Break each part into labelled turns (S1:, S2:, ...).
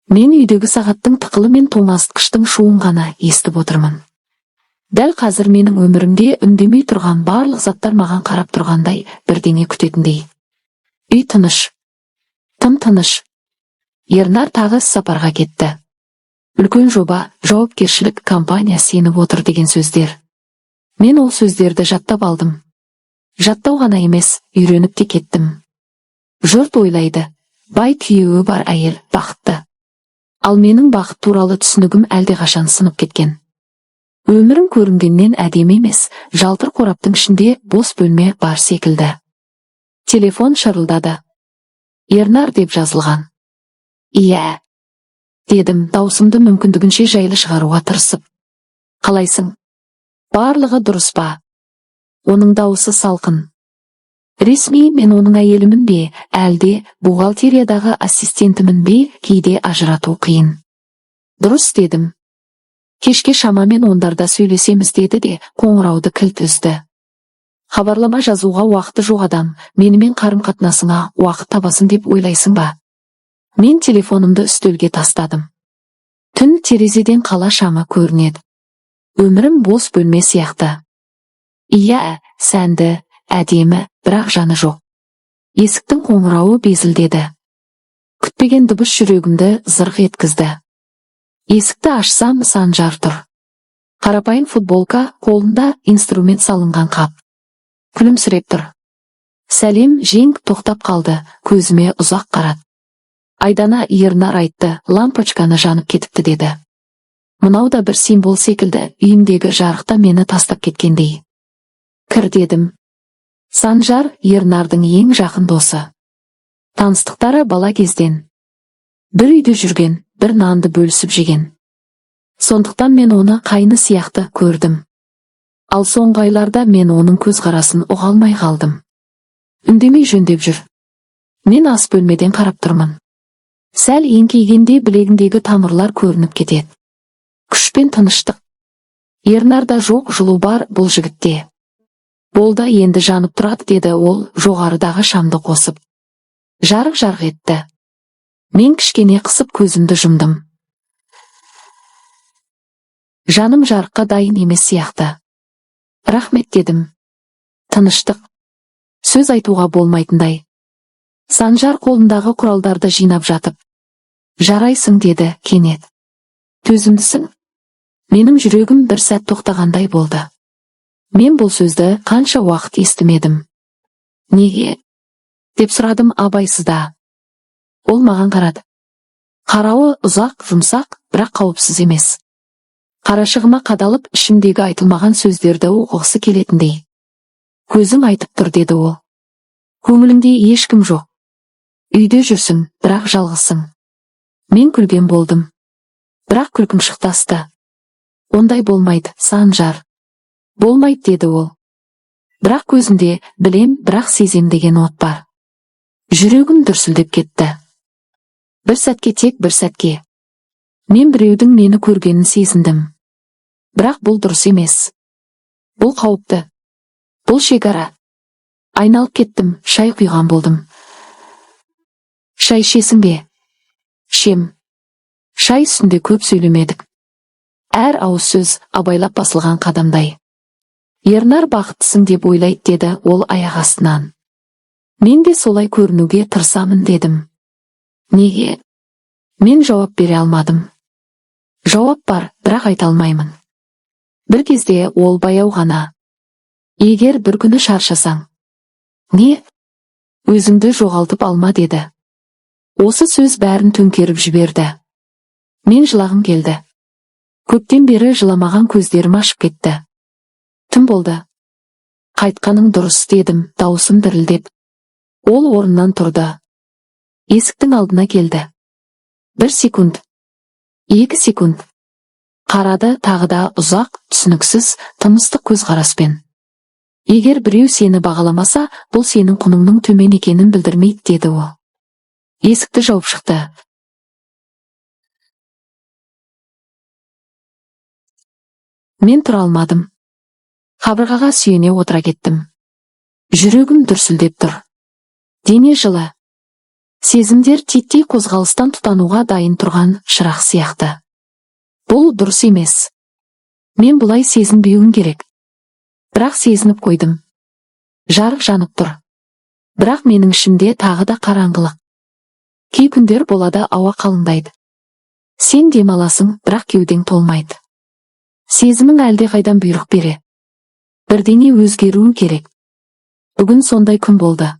S1: Мен үйдегі сағаттың тықылы мен тоңазытқыштың шуын ғана естіп отырмын. Дәл қазір менің өмірімде үндемей тұрған барлық заттар маған қарап тұрғандай, бірдеңе күтетіндей. Үй тыныш. Тым тыныш. Ернар тағы сапарға кетті. Үлкен жоба, жауапкершілік, компания сеніп отыр деген сөздер. Мен ол сөздерді жаттап алдым. Жаттау ғана емес, үйреніп те кеттім. Жұрт ойлайды: бай күйеуі бар әйел бақытты. Ал менің бақыт туралы түсінігім әлдеқашан сынып кеткен. Өмірім көрінгеннен әдемі емес, жалтыр қораптың ішінде бос бөлме бар секілді. Телефон шырылдады. «Ернар» деп жазылған. «Иә», – дедім, даусымды мүмкіндігінше жайлы шығаруға тырысып. «Қалайсың? Барлығы дұрыс па?» Оның дауысы салқын. Ресми мен оның әйелімін бе, әлде бухгалтериядағы ассистентімін бе, кейде ажырату қиын. «Дұрыс», – дедім. «Кешке шамамен 10-дарда сөйлесеміз», – деді де қоңырауды кілт үзді. Хабарлама жазуға уақыты жоқ адам менімен қарым-қатынасыңа уақыт табасың деп ойлайсың ба? Мен телефонымды үстелге тастадым. Түн, терезеден қала шамы көрінеді. Өмірім бос бөлме сияқты. Иә, сәнді, әдемі, бірақ жаны жоқ. Есіктің қоңырауы безілдеді. Күтпеген дыбыс жүрегімді зырқ еткізді. Есікті ашсам, Санжар тұр. Қарапайым футболка, қолында инструмент салынған қап. Күлімсіреп тұр. «Сәлем, жең», тоқтап қалды, көзіме ұзақ қарады. «Айдана, Ернар айтты, лампочканы жанып кетіпті деді». Мынау да бір символ секілді, үйімдегі жарықта мені тастап кеткендей. «Кір», – дедім. Санжар Ернардың ең жақын досы. Таныстықтары бала кезден. Бір үйде жүрген, бір нанды бөлісіп жеген. Сондықтан мен оны қайны сияқты көрдім. Ал соңғы айларда мен оның көзқарасын ұға алмай қалдым. Үндемей жөндеп жүр. Мен ас бөлмеден қарап тұрмын. Сәл еңкейгенде білегіндегі тамырлар көрініп кетеді. Күш пен тыныштық. Ернарда жоқ жылу бар бұл жігітте. «Болды, енді жанып тұрады», – деді ол жоғарыдағы шамды қосып. Жарық жарқ етті. Мен кішкене қысып көзімді жұмдым. Жаным жарыққа дайын емес сияқты. «Рахмет», – дедім. Тыныштық. Сөз айтуға болмайтындай. Санжар қолындағы құралдарды жинап жатып, «Жарайсың», – деді кенет. «Төзімдісің». Менің жүрегім бір сәт тоқтағандай болды. Мен бұл сөзді қанша уақыт естімедім. «Неге?» – деп сұрадым абайсызда. Ол маған қарады. Қарауы ұзақ, жұмсақ, бірақ қауіпсіз емес. Қарашығыма қадалып, ішімдегі айтылмаған сөздерді оқығысы келетіндей. «Көзің айтып тұр», – деді ол. «Көңіліңде ешкім жоқ. Үйде жүрсің, бірақ жалғызсың». Мен күлген болдым. Бірақ күлкім шықты. «Ондай болмайды, Санжар». «Болмайды», – деді ол. Бірақ көзінде білем, бірақ сезем деген от бар. Жүрегім дүрсілдеп кетті. Бір сәтке, тек бір сәтке. Мен біреудің мені көргенін сезіндім. Бірақ бұл дұрыс емес. Бұл қауіпті. Бұл шекара. Айналып кеттім, шай құйған болдым. «Шай ішесің бе?» «Ішем». Шай үстінде көп сөйлемедік. Әр ауыз сөз абайлап басылған қадамдай. «Ернар бақыттысың деп ойлайды», – деді ол аяқ астынан. «Мен де солай көрінуге тырысамын», – дедім. «Неге?» Мен жауап бере алмадым. Жауап бар, бірақ айта алмаймын. Бір кезде ол баяу ғана: «Егер бір күні шаршасаң, не, өзіңді жоғалтып алма», – деді. Осы сөз бәрін төңкеріп жіберді. Мен жылағым келді. Көптен бері жыламаған көздерім ашып кетті. Түн болды. «Қайтқаның дұрыс», – дедім, дауысым дірілдеп. Ол орнынан тұрды. Есіктің алдына келді. Бір секунд. 2 секунд. Қарады тағы да ұзақ, түсініксіз, тымыстық көзқараспен. «Егер біреу сені бағаламаса, бұл сенің құныңның төмен екенін білдірмейді», – деді ол. Есікті жауып шықты. Мен тұра алмадым. Қабырғаға сүйене отыра кеттім. Жүрегім дүрсілдеп тұр. Дене жылы. Сезімдер титтей қозғалыстан тұтануға дайын тұрған шырақ сияқты. Бұл дұрыс емес. Мен бұлай сезінбеуім керек. Бірақ сезініп қойдым. Жарық жанып тұр. Бірақ менің ішімде тағы да қараңғылық. Кей күндер болады, ауа қалыңдайды. Сен демаласың, бірақ кеудең толмайды. Сезімің әлдеқайдан бұйрық бере. Бірдеңе өзгеруі керек. Бүгін сондай күн болды.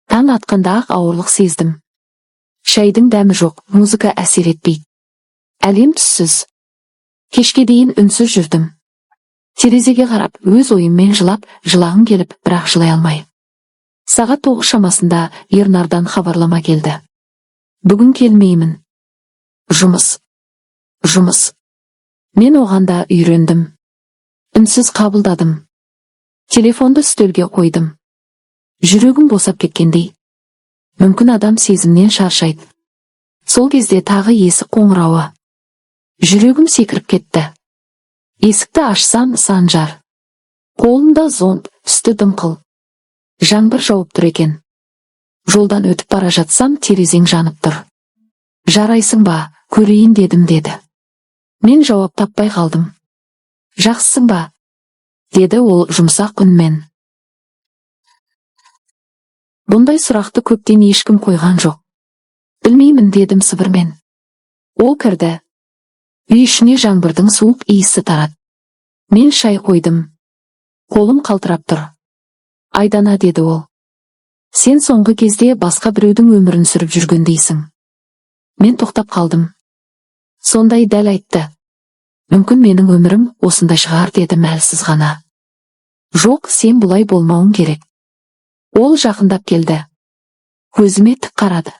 S1: Таң атқанда-ақ ауырлық сездім. Шайдың дәмі жоқ, музыка әсер етпейді. Әлем түссіз. Кешке дейін үнсіз жүрдім. Терезеге қарап, өз ойыммен жылап, жылағым келіп, бірақ жылай алмай. Сағат 9 шамасында Ернардан хабарлама келді. «Бүгін келмеймін. Жұмыс. Жұмыс. Мен оған да үйрендім. Үнсіз қабылдадым. Телефонды үстелге қойдым. Жүрегім босап кеткендей. Мүмкін, адам сезімнен шаршайды. Сол кезде тағы есік қоңырауы. Жүрегім секіріп кетті. Есікті ашсам, Санжар. Қолында зонт, үсті дымқыл. Жаңбыр жауып тұр екен. «Жолдан өтіп бара жатсам, терезең жанып тұр. Жарайсың ба, көрейін дедім», — деді. Мен жауап таппай қалдым. «Жақсысың ба?» — деді ол жұмсақ үнмен. Бұндай сұрақты көптен ешкім қойған жоқ. «Білмеймін», — дедім сыбырмен. Ол кірді. Үй ішіне жаңбырдың суық иісі тарады. Мен шай қойдым. Қолым қалтырап тұр. «Айдана», — деді ол. «Сен соңғы кезде басқа біреудің өмірін сүріп жүргендейсің». Мен тоқтап қалдым. Сондай дәл айтты. «Мүмкін, менің өмірім осындай шығар», — дедім әлсіз ғана. «Жоқ, сен бұлай болмауың керек». Ол жақындап келді. Көзіме тік қарады.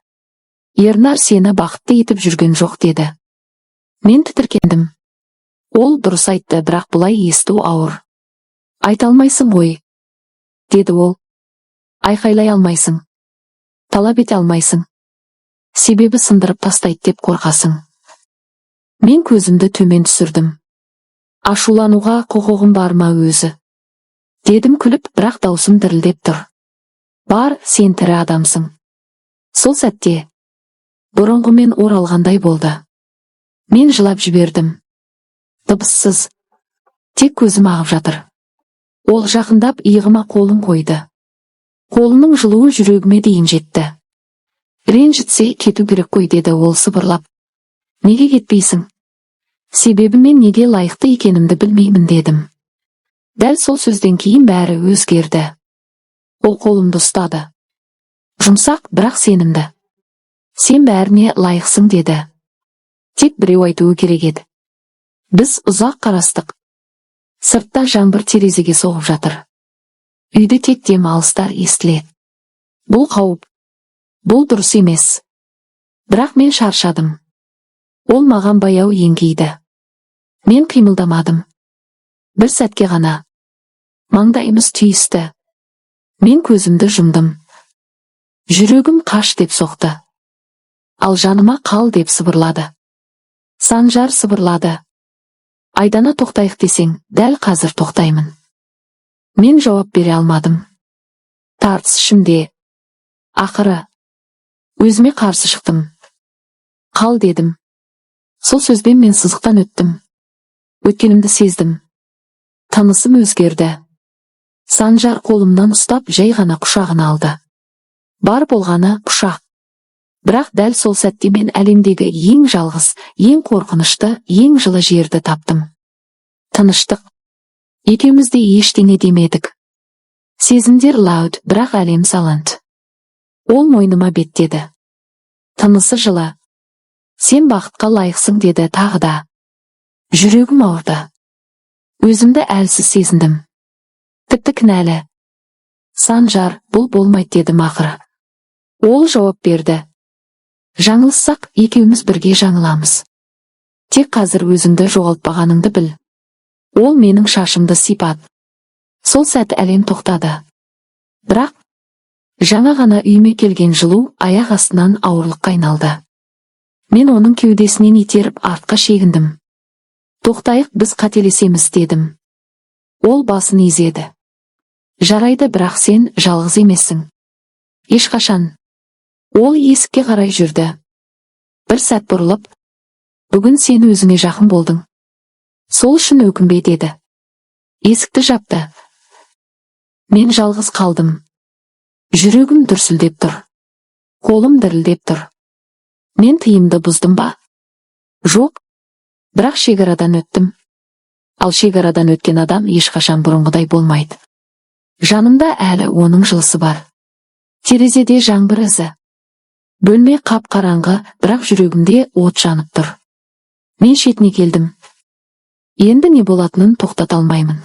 S1: «Ернар сені бақытты етіп жүрген жоқ», — деді. Мен тітіркендім. Ол дұрыс айтты, бірақ бұлай есту ауыр. «Айта алмайсың ғой», — деді ол. «Айқайлай алмайсың. Талап ете алмайсың. Себебі сындырып тастайды деп қорқасың». Мен көзімді төмен түсірдім. «Ашулануға құқығым бар ма өзі?» — дедім күліп, бірақ даусым дірілдеп тұр. «Бар, сен тірі адамсың». Сол сәтте бұрынғымен оралғандай болды. Мен жылап жібердім. Дыбыссыз. Тек көзім ағып жатыр. Ол жақындап, иығыма қолын қойды. Қолының жылуы жүрегіме дейін жетті. «Ренжітсе, кету керек қой», — деді ол сыбырлап. «Неге кетпейсің?» «Себебі мен неге лайықты екенімді білмеймін», — дедім. Дәл сол сөзден кейін бәрі өзгерді. Ол қолымды ұстады. Жұмсақ, бірақ сенімді. «Сен бәріне лайықсың», — деді. Тек біреу айтуы керек еді. Біз ұзақ қарастық. Сыртта жаңбыр терезеге соғып жатыр. Үйде тек дем алыстар естіледі. Бұл қауіп. Бұл дұрыс емес. Бірақ мен шаршадым. Ол маған баяу еңкейді. Мен қимылдамадым. Бір сәтке ғана. Маңдайымыз түйісті. Мен көзімді жұмдым. Жүрегім «қаш» деп соқты. Ал жаныма «қал» деп сыбырлады. Санжар сыбырлады. «Айдана, тоқтайық десең, дәл қазір тоқтаймын». Мен жауап бере алмадым. Тартыс ішімде. Ақыры өзіме қарсы шықтым. «Қал», — дедім. Сол сөзбен мен сызықтан өттім. Өткенімді сездім. Тынысым өзгерді. Санжар қолымнан ұстап, жай ғана құшағына алды. Бар болғаны құшақ. Бірақ дәл сол сәтте мен әлемдегі ең жалғыз, ең қорқынышты, ең жылы жерді таптым. Тыныштық. Екеуміз де ештеңе демедік. Сезімдер loud, бірақ әлем silent. Ол мойныма беттеді. Тынысы жылы. «Сен бақытқа лайықсың», — деді тағы да. Жүрегім ауырды. Өзімді әлсіз сезіндім. Тіпті кінәлі. «Санжар, бұл болмайды», — дедім ақыры. Ол жауап берді. «Жаңылыссақ, екеуміз бірге жаңыламыз. Тек қазір өзіңді жоғалтпағаныңды біл». Ол менің шашымды сипады. Сол сәт әлем тоқтады. Бірақ жаңа ғана үйіме келген жылу аяқ астынан ауырлыққа айналды. Мен оның кеудесінен итеріп, артқа шегіндім. «Тоқтайық, біз қателесеміз», — дедім. Ол басын изеді. «Жарайды, бірақ сен жалғыз емессің. Ешқашан». Ол есікке қарай жүрді. Бір сәт бұрылып: «Бүгін сен өзіңе жақын болдың. Сол үшін өкінбе», – деді. Есікті жапты. Мен жалғыз қалдым. Жүрегім дүрсілдеп тұр. Қолым дірілдеп тұр. Мен тыйымды бұздым ба? Жоқ. Бірақ шекарадан өттім. Ал шекарадан өткен адам ешқашан бұрынғыдай болмайды. Жанымда әлі оның жылысы бар. Терезеде жаңбыр ізі. Бөлме қап-қараңғы, бірақ жүрегімде от жанып тұр. Мен шетіне келдім. Енді не болатынын тоқтата алмаймын.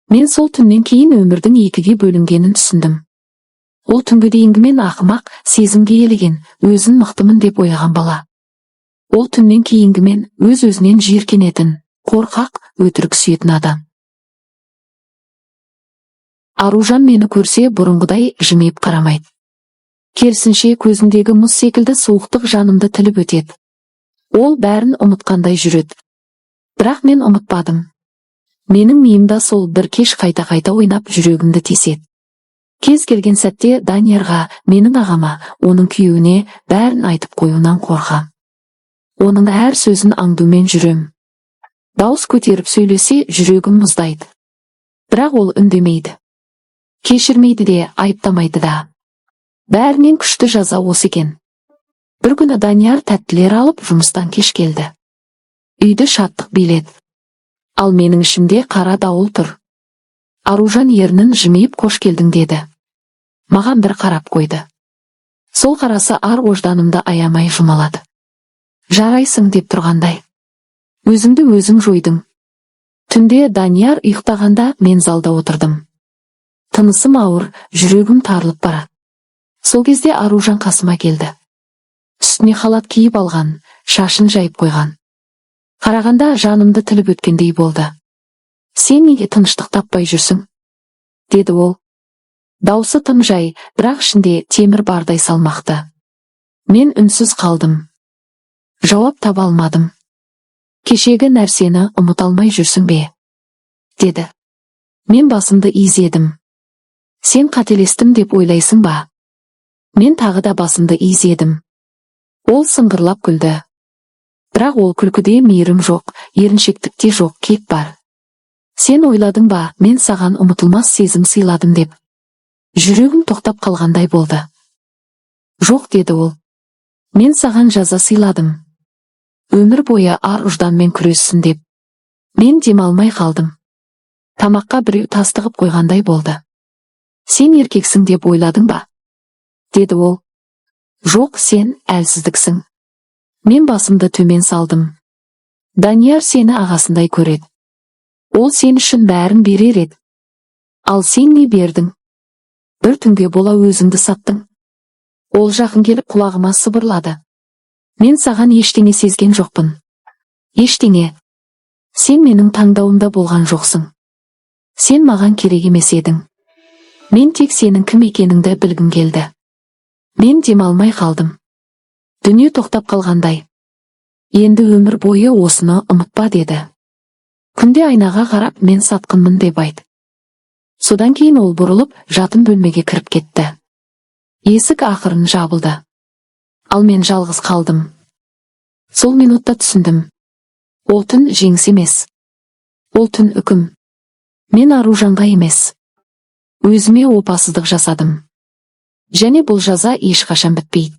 S1: Мен сол түннен кейін өмірдің екіге бөлінгенін түсіндім. Ол түнге дейінгі мен ақымақ, сезімге еліген, өзін мықтымын деп ойлаған бала. Ол түннен кейінгі мен өз-өзінен жиіркенетін, қорқақ, өтірік сүйетін адам. Аружан мені көрсе, бұрынғыдай жымиып қарамайды. Керісінше, көзіндегі мұз секілді суықтық жанымды тіліп өтеді. Ол бәрін ұмытқандай жүреді. Бірақ мен ұмытпадым. Менің миымда сол бір кеш қайта-қайта ойнап, жүрегімді теседі. Кез келген сәтте Даниярға, менің ағама, оның күйеуіне бәрін айтып қоюынан қорқам. Оның әр сөзін аңдумен жүрем. Дауыс көтеріп сөйлесе, жүрегім мұздайды. Бірақ ол үндемейді. Кешірмейді де, айыптамайды да. Бәрінен күшті жаза осы екен. Бір күні Данияр тәттілер алып, жұмыстан кеш келді. Үйді шаттық биледі. Ал менің ішімде қара дауыл тұр. Аружан ернін жымиып, «Қош келдің» деді. Маған бір қарап қойды. Сол қарасы ар ожданымды аямай жұмалады. Жарайсың деп тұрғандай. Өзіңді өзің жойдың. Түнде Данияр ұйықтағанда мен залда отырдым. Тынысым ауыр, жүрегім тарылып барады. Сол кезде Аружан қасыма келді. Үстіне халат киіп алған, шашын жайып қойған. Қарағанда жанымды тіліп өткендей болды. «Сен неге тыныштық таппай жүрсің?» – деді ол. Даусы тым жай, бірақ ішінде темір бардай салмақты. Мен үнсіз қалдым. Жауап таба алмадым. «Кешегі нәрсені ұмыта алмай жүрсің бе?» – деді. Мен басымды изедім. «Сен қателестім деп ойлайсың ба?» Мен тағы да басымды изедім. Ол сыңғырлап күлді. Бірақ ол күлкіде мейірім жоқ, еріншектік те жоқ, кек бар. «Сен ойладың ба, мен саған ұмытылмас сезім сыйладым деп?» Жүрегім тоқтап қалғандай болды. «Жоқ», – деді ол. «Мен саған жаза сыйладым. Өмір бойы ар ұжданмен күрессін деп». Мен демалмай қалдым. Тамаққа біреу тас тығып қойғандай болды. «Сен еркексің деп ойладың ба?» – деді ол. «Жоқ, сен әлсіздіксің». Мен басымды төмен салдым. «Данияр сені ағасындай көреді. Ол сен үшін бәрін берер еді. Ал сен не бердің? Бір түнге бола өзіңді саттың». Ол жақын келіп, құлағыма сыбырлады. «Мен саған ештеңе сезген жоқпын. Ештеңе. Сен менің таңдауымда болған жоқсың. Сен маған керек емес едің. Мен тек сенің кім екеніңді білгім келді». Мен демалмай қалдым. Дүние тоқтап қалғандай. «Енді өмір бойы осыны ұмытпа», – деді. «Күнде айнаға қарап, мен сатқынмын деп айт». Содан кейін ол бұрылып, жатын бөлмеге кіріп кетті. Есік ақырын жабылды. Ал мен жалғыз қалдым. Сол минутта түсіндім. Ол түн жеңіс емес. Ол түн үкім. Мен Аружанға емес, өзіме опасыздық жасадым. Және бұл жаза ешқашан бітпейді.